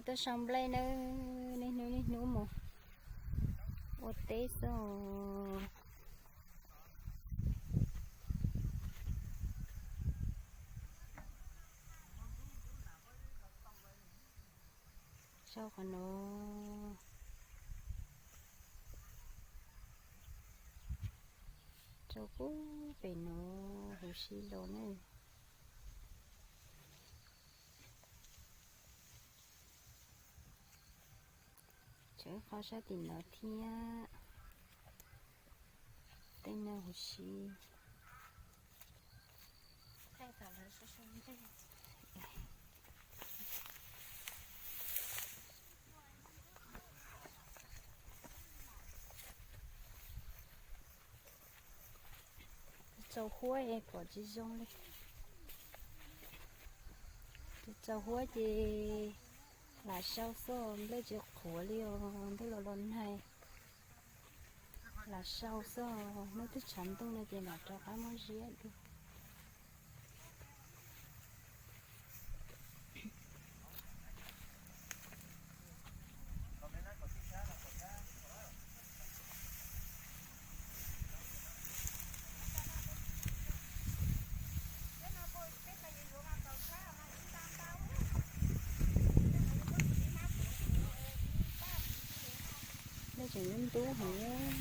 Tuaj sau nplej nawb, niaj hnub niaj hnub mus ua teb xwb. Sau qhov no, rau pub pem no huv si los ne. Tseem qhov sab tim no thiab. Tej no huv si. Txaus huab es pom tsis zoo li. Txaus huab ces lam sau xwb, nplej tsis qhuav li os, ntuj los los nag. Lam sau xwb, hnub twb tshav ntuj no ces mam rov qab muab ziab dua. Neb tseem ntub heev.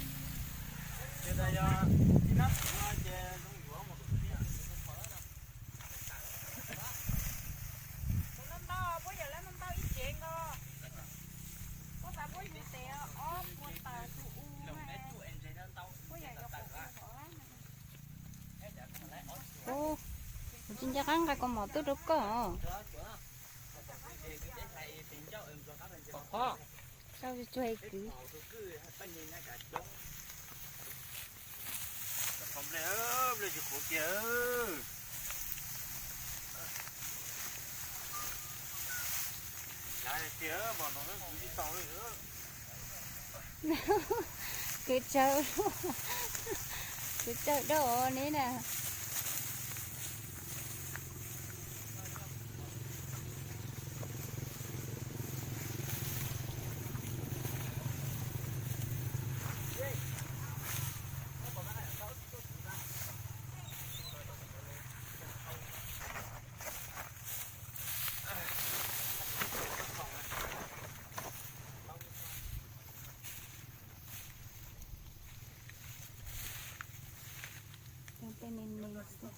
Ub, kuv tsis nco qab nqa kaus mom tuaj rau koj. Sau tsuag tsuag kwv. Kwv tsawg, kwv tsawg dab neb na. Tej me me xwb.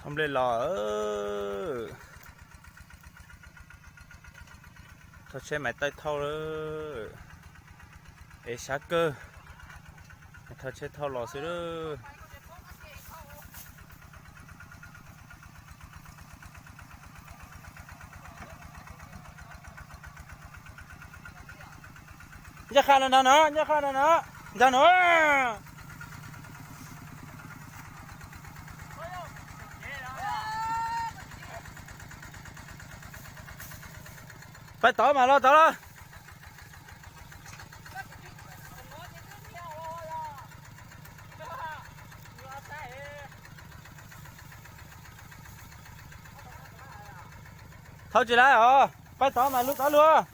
Nplej los, thauj tsheb mas taij thauj lawm, es sab kawg, thauj tsheb thauj los xwb lawm. Ncaj qha no no no, ncaj qha no no, ncaj no. Pab tod mas los tod los. Thauj tsis laib os, pab tod mas lug tod lug.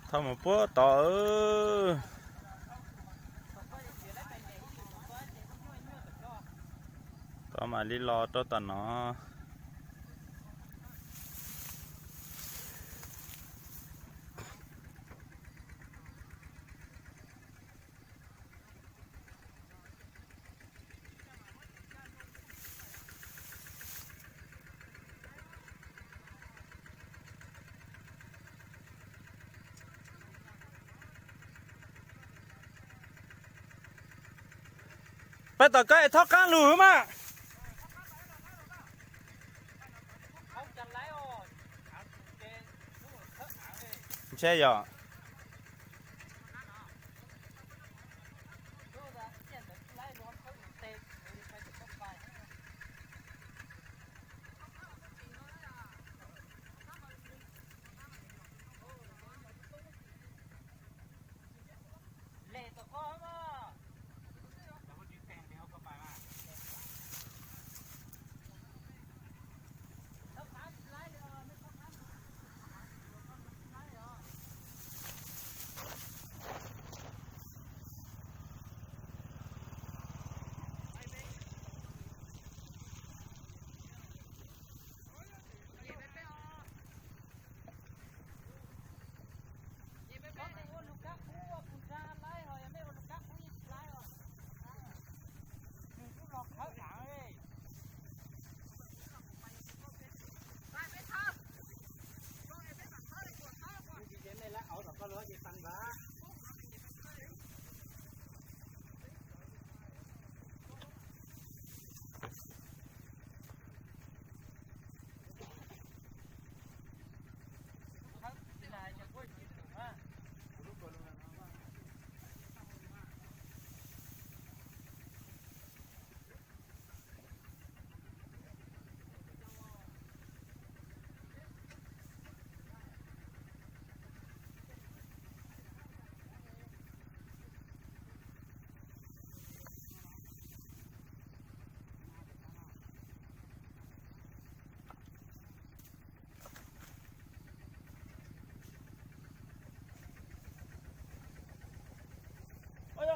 Thauj mus puag tod. Tod mam li los rau tom no. Peb tom koj es txhob qaab lug mas. Ntshe yog.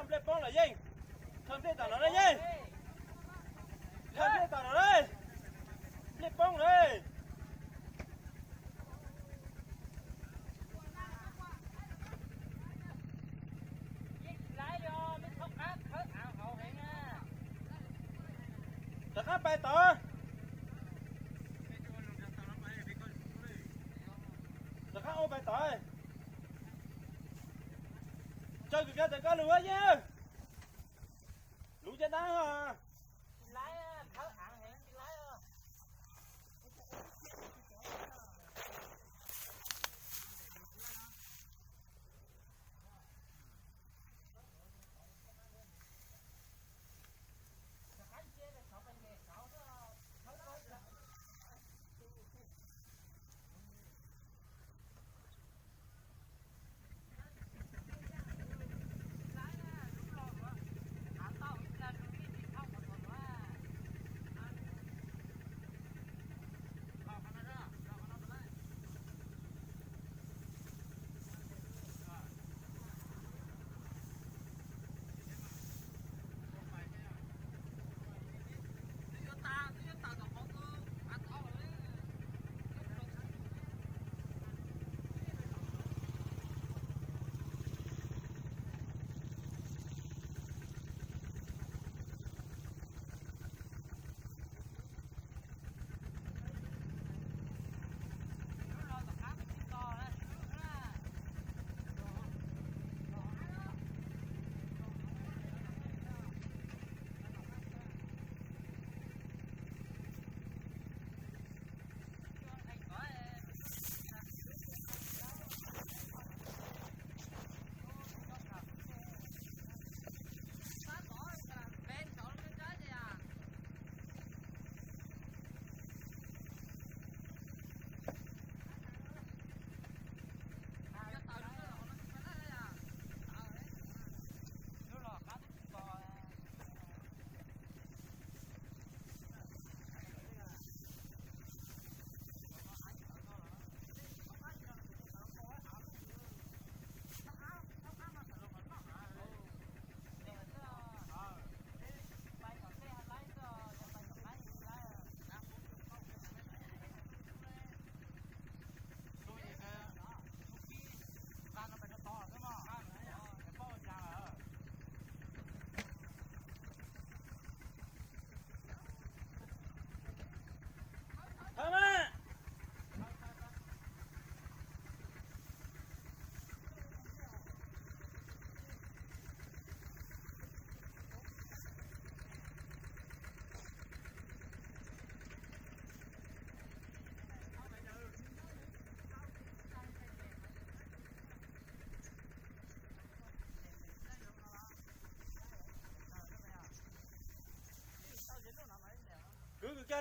Nplej poob lawm yeej. Thawj nplej tom no na yeej. Thawj nplej tom no na. Nplej poob lawm. Rov qab pais tod. Rov qab ua pais tod. Tso kws kag tawm koj lug yeej. Lub caj dab.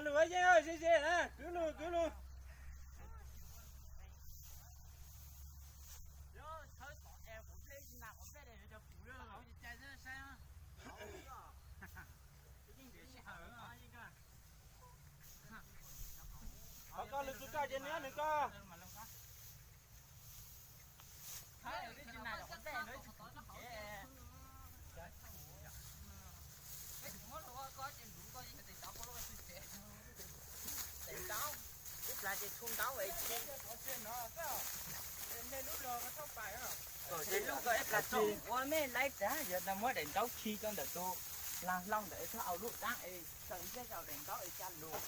Lus yeej ze ze na, kwv lus kwv lus. Qhov koj lwm tus koj ces nws nws koj. Ib plag ces tshu ntaub es tsis, kom ze lub ko ib plag tso ua mej laib tag yog tau muab daim ntaub khi rau ntawm tus lag hlau ntawd es txhob au lub dab es txaws nplej rau daim ntaub es ca lus.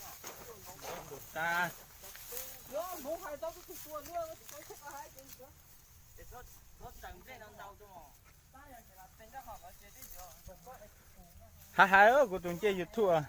Yuav hmoov hais tau tus tua luaj tsis paub txhob hais ces txhob txaws nplej no ntau rau. Hais hais kuv tus ncej YouTube.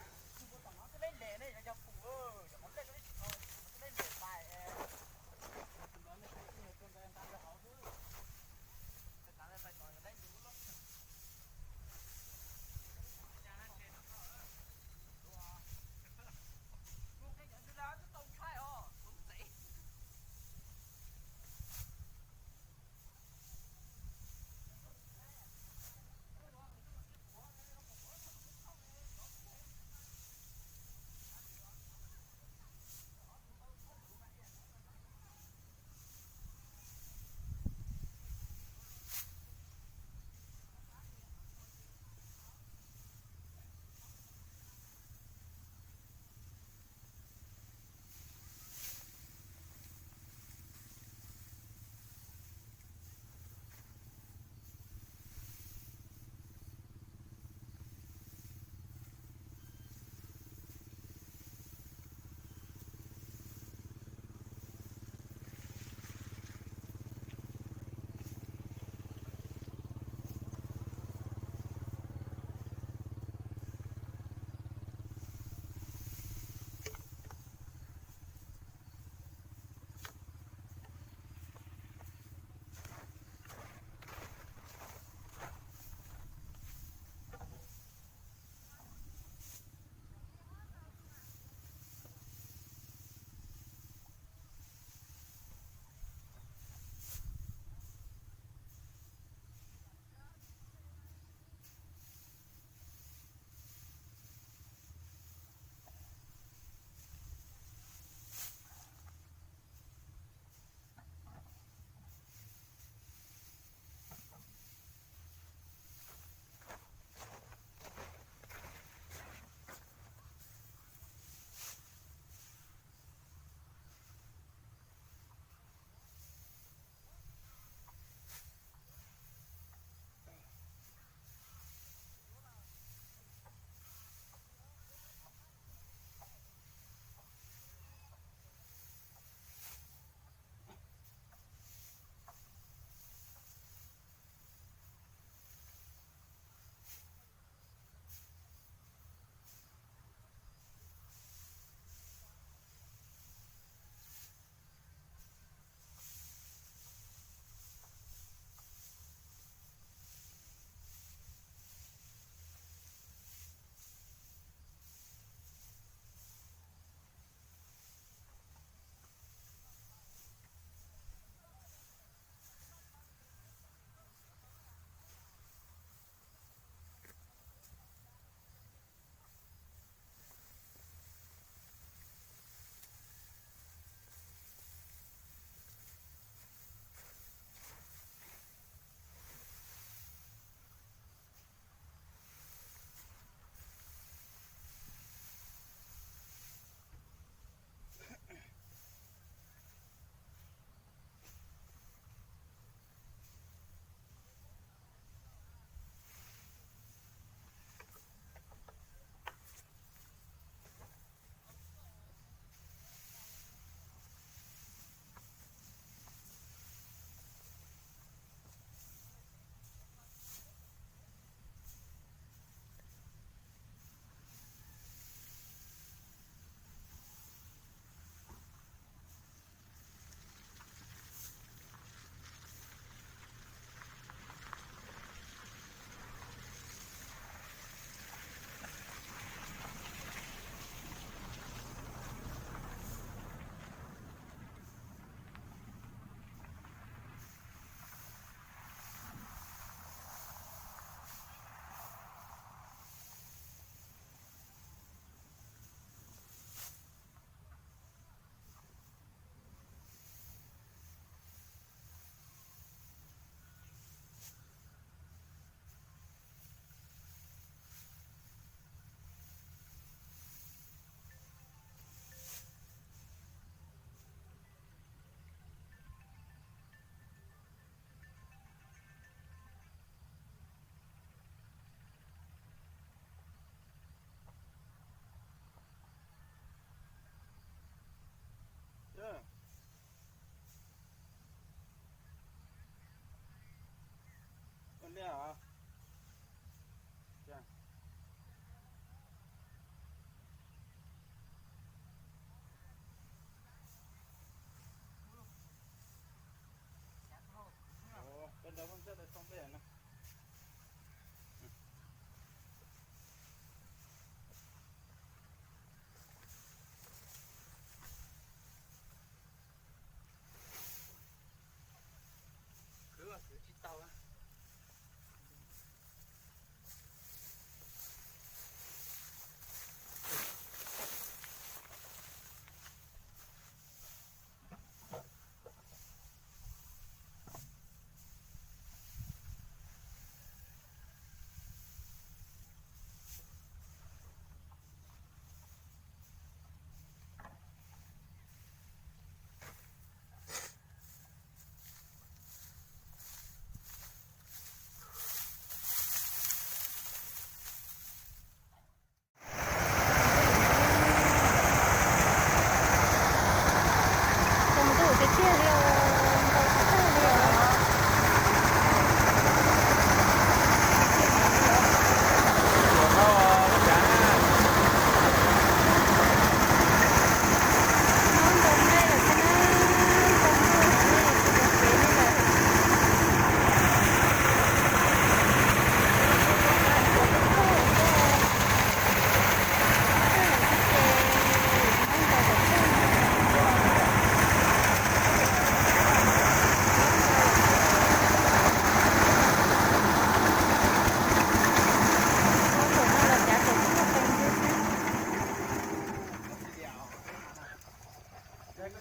Cas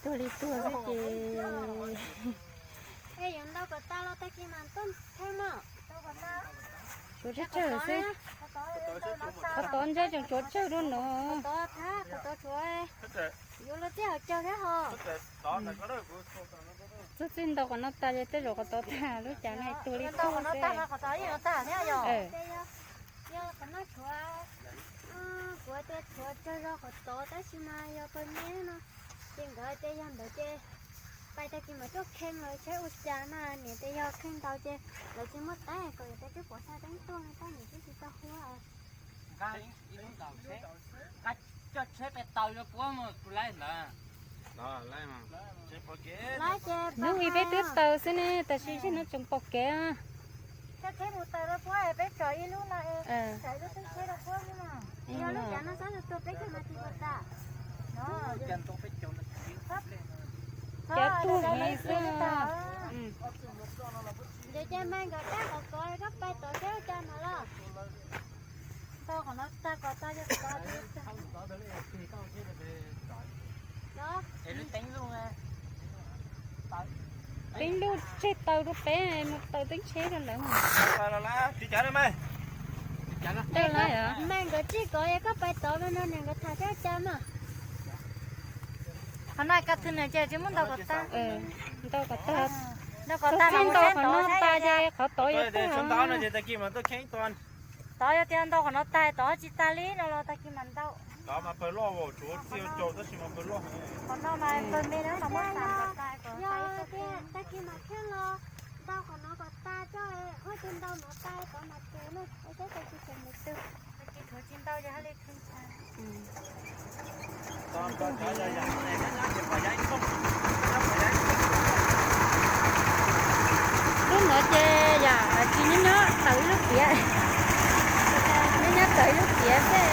tuag li tuag xwb ces. Tshuav tsawg tsawg xwb. Qhov tod ntshe tseem tshuav tsawg dua no. Yuav luag txij hauv caug thiab ho. Txog txij ntaus qhov no tas ces tej zaum qhov tod tag lub cas no tuag li tuag xwb. Yog qhov no tshuav, kuv tias tshuav tsawg zog qhov tod tab sis mas yog pawg me no, ces nkawd tias yog ntawd ces pais tag kis mam coj kheej los tsheb ua cas na, niam tias yog kheej ntau ces lawv tsis muaj teeb kom yus tej twb pov xaj teeb tuaj no tab niam twb tsis tau hu. Coj tsheb peb taws rau puab mus kuv laij ntawd. Hnub i peb twb taws xwb ne, tab sis zaum no tseem pom kev. Coj tsheb mus taws rau puab es peb tsom ib lub no es tsom ib lub tsheb rau puab xwb no. Yog lub cav no xab tus tuag peb cog mas tsis pom tas. Cav tuag heev xwb. Ces ces mas nkawd tab tom kov koj pais tod seb ua cas mas los. Ntau qhov no tag, kov tag, teeb lub tseg taws rau peb mus taws teeb tsheb rau ntawd. Mas nkawd tsis kov es koj pais tod no niam nkawd tham seb ua cas mas. Qhov no kaj thwm na ces tsis muab ntau kom tag. Ntau kom tag, ntau kom tag, ntau qhov no tas ces qhov tod yuav tag no ces tag kis mas tuaj kheeb tod. Tod yog tias ntau qhov no tag, tod tsis tag li no los tag kis mas ntau. Tod mas pawg loj, tsuav txiv caug tab sis mas pawg loj. Qhov no mas pawg me na, los muab tas kom tag, kom tag ib tug kheej. Tag kis mas kheej los ntau qhov no kom tag coj, ua tus ntau no tag tod mas tsuav na, ua teb tag kis tseem mus twg. Tag kis tsuav tsis ntau ces haj li kheej tag. Lub no ces yam tsis nyob nyob tawm ib lub tiav, nyob nyob tawm ib lub tiav xwb.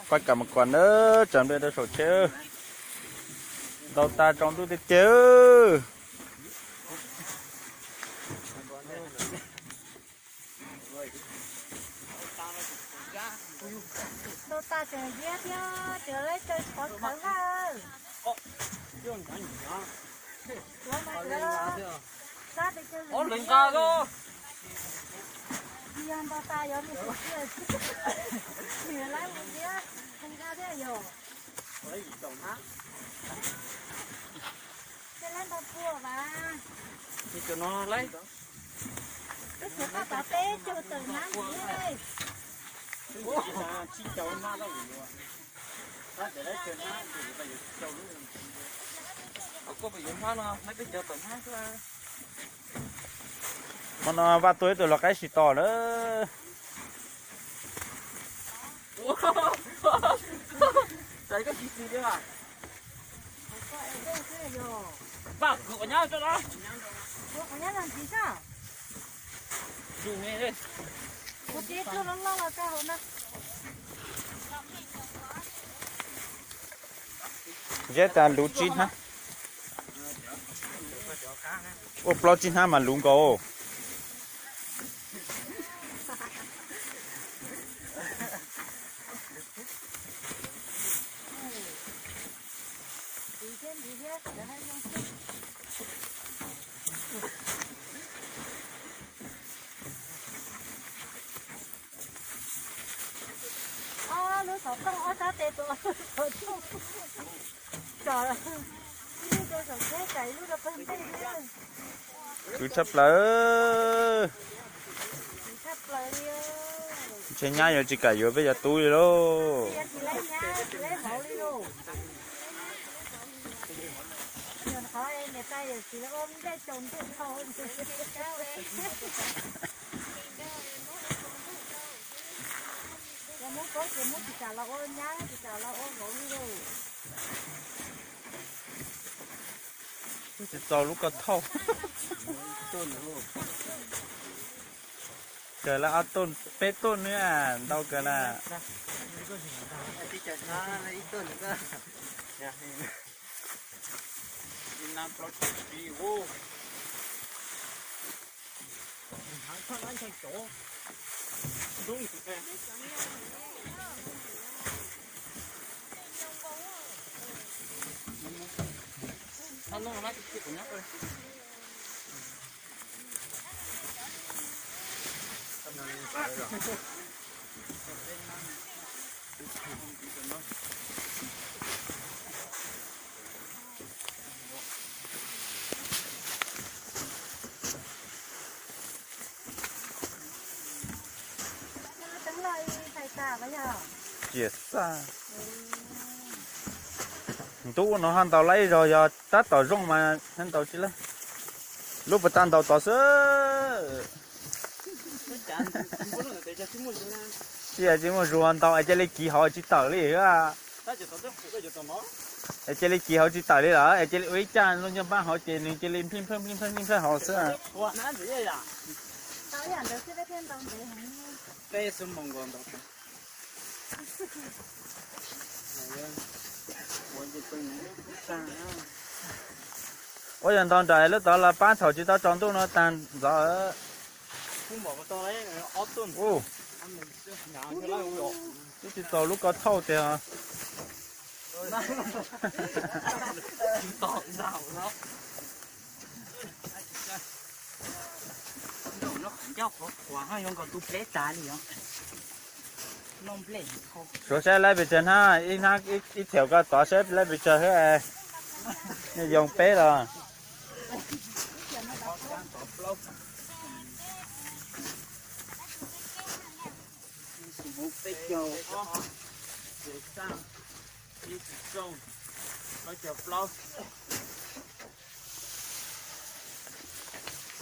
Pab kam mas kom nawb, tsam npe rau saum tsheb. Ntau tas tsaus ntuj tiag tiag. Ntau tas tseem ziab thiab, tseem lawv caw qhov khawv na. Ob leeg nqa os. Yog ntau tas yuav mus tus tiag, nws lawv mus thiab, nqa thiab yog. Tej lawv ntau pua vas. Ces cov no lawv, peb tshuav paj tav peb caug tawm nab ntxiv. Tsib caug nab lawm. Hmo no Vaj tuaj ib tug lau qaib sib tog lawm. Zeb tas luv tsib hnab. Ua plaub tsib hnab mas luv nkaus. Ob lub xov tooj ob sab tes tus xov tooj tsom ib lub rau saum tsheb, tsom ib lub rau pem ntej thiab. Khwv tshaj plaws. Khwv tshaj plaws li. Ntshe nyab yuav tsis kam yuav peb cov tub li lauj. Tsis yog tsis laib nyab, tsis laib vauv li lauj. Nyuam qhuav niam tais yawm txiv lawv ua nplej tsaus ntuj dhau. Cov Hmoob Kaub ces Hmoob tsis kam los ua nyab, tsis kam los ua vauv li lauj. Twb tsis txaus lub ko thauj. Kawg lawm ob tuj peb tuj nws ntau kawg na. Cia xaj. Ntuj no ho ntaus lawm ib zaug, yog tab tom zoo mas ntaus tsis lawm. Lub puas tag ntaus tod xwb. Tsis yog tsis muaj zug ntaus es cia li kiv hauv tsis tawm li. Es cia li kiv hauv tsis tawm li lawm es cia li ua ib caj lub ncaj npab hauv ces nws cia li nplij nplawg nplij nplawg nplij nplawg hauv xwb. Ua yog ntaus nraim lub tod los pab thaum tsis tau tsaus ntuj no tag ntxov. Twb tsis txaus lub ko thauj tiag. Suav saib lawv pes tsawg hnab, ib hnab ib theem ko tod saib lawv pes tsawg hwb. Nej yoo peb los.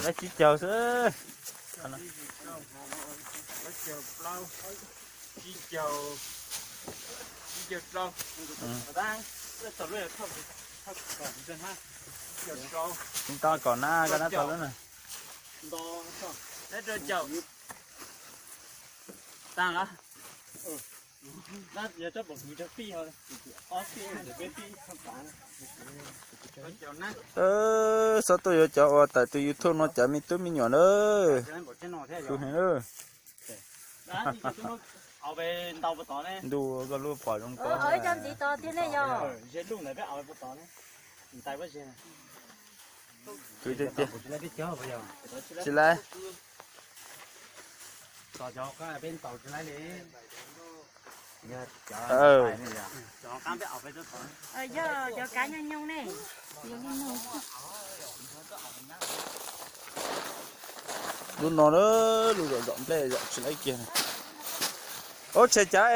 Lawv tsib caug xwb. Tsis tau kom na, ko na tau lub na. Xob tuaj yuav cov uas tawm tus YouTube no cov me tub me nyuam na. Ntuj, koj lub pom zoo ko. Kwv tiag tiag. Tsis laib. Yog cov kav nyooj nyooj ne. Lub no, lub zom zom nplej zom tsis laib kiag. Ub, tshem cav.